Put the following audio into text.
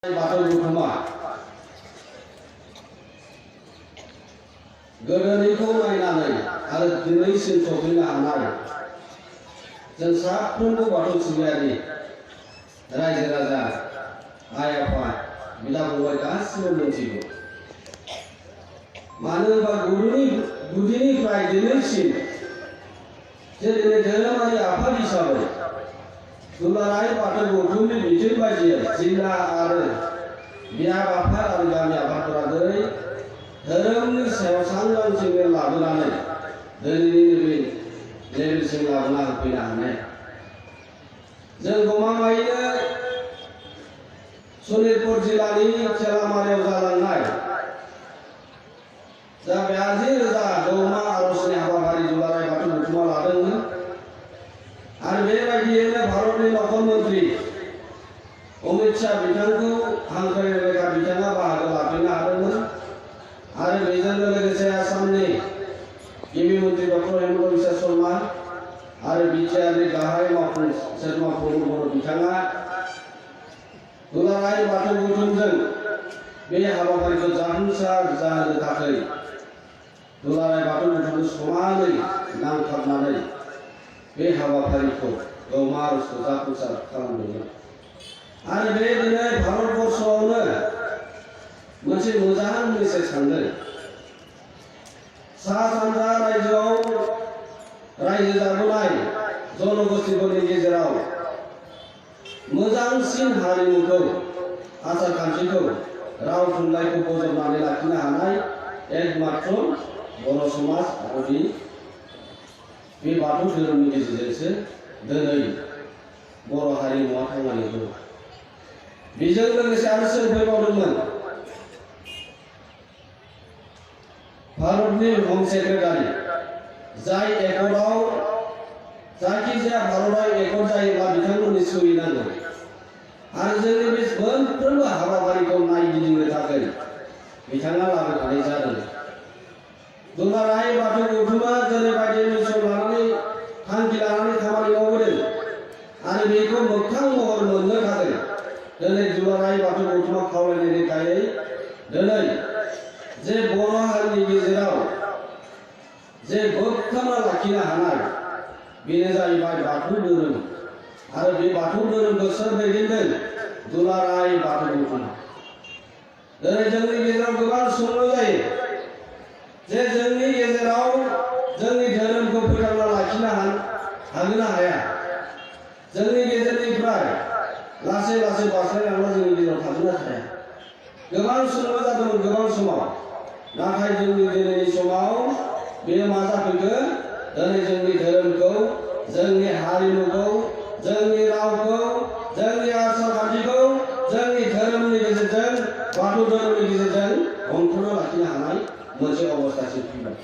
बाथौ गौथुमा गोदोनिखौ नायनानै आरो दिनैसिम सफैनो हानाय जों साफ्रोमबो बाथौ सिबियारि रायजो राजा आइ आफा बिदा फंबाय गासिबो मोनथिगौ। मानो होनबा गुदिनिफ्राय दिनैसिम जे दिनै धोरोमारि आफाद हिसाबै दुलाराय बाथौ गौथुमनि बिथोन बायदियै जिल्ला आरो बियाब आफाद आरो गामि आफादफोरा दिनै धोरोमनि सायाव सांग्रांथि मेल लाबोनानै दिनैनि नैबे लेभेलसिम लाबोना होफैनो हानाय जों गमामायैनो सनितपुर जिल्लानि थेलामारियाव जालांनाय जा 82,000 गौमा आर'जनि हाबाफारि दुलाराय बाथौ गौथुमा लादोंमोन आरो बेबायदियैनो भारतनि नखर मन्त्रि अमित शाह बिथांखौ हांख्रायनो लेखा बिथाङा बाहागो लाफैनो हादोंमोन आरो बेजोंनो लोगोसे आसामनि गिबि मन्त्रि डक्टर हेमन्त बिश्व शर्मा आरो बिटिआरनि गाहाय मावफुं सोद्रोमा प्रमद बर' बिथाङा दुलाराय बाथौ गौथुमजों बे हाबाफारिखौ जाफुंसार जाहोनो थाखाय दुलाराय बाथौ गौथुमजों समानै नांथाबनानै बे हाबाफारिखौ गौमा आर'जखौ जाफुंसार खालामदोंमोन आरो बे दिनै भारतबर्षआवनो मोनसे मोजां मेसेज थांदों। सा सानजा रायजोआव रायजो जाबोनाय जनगोष्ठीफोरनि गेजेराव मोजांसिन हारिमुखौ आसार खान्थिखौ राव थुनलाइखौ बजबनानै लाखिनो हानाय एकमात्र बर' समाज आरो बे बाथौ धोरोमनि गेजेरजोंसो दिनै बर' हारिमुआ थांनानै दं। बेजों लोगोसे आरो सोर फैबावदोंमोन भारतनि हम सेक्रेटारि जाय एकर्डआव जायखिजाया भारतआव एकर्ड जायोब्ला बिथांमोननि सहि नांगौ आरो जोंनि बे मोनफ्रोमबो हाबाफारिखौ नायगिदिंनो थाखाय बिथाङा लाबोखानाय जादों। दुलाराय बाथौ गौथुमा जेरैबायदि मिशन लानानै थांखि लानानै खामानि मावबोदों आरो बेखौ मोगथां महर मोननो थाखाय दिनै दुलाराय बाथौ गौथुमा खावलायनाय लेखायै दिनै जे बर' हारिनि गेजेराव जे बोखांना लाखिनो हानाय बेनो जाहैबाय बाथौ धोरोम आरो बे बाथौ धोरोमखौ सोर दैदेनदों दुलाराय बाथौ गौथुमा। दिनै जोंनि गेजेराव गोबां सोंलु जायो जे जोंनि गेजेराव जोंनि धोरोमखौ फोथांना लाखिनो हागोन ना हाया, जोंनि गेजेरनिफ्राय लासै लासै बास्लायलांना जोंनि गेजेराव थागोन ना थाया। गोबां सोंलु जादोंमोन गोबां समाव, नाथाय जोंनि दिनैनि समाव बे मा जाफैखो दिनै जोंनि धोरोमखौ जोंनि हारिमुखौ जोंनि रावखौ जोंनि आसार खान्थिखौ जोंनि धोरोमनि गेजेरजों बाथौ धोरोमनि गेजेरजों हमथाना लाखिनो हानाय मोनसे अबस्थासिम फैबाय।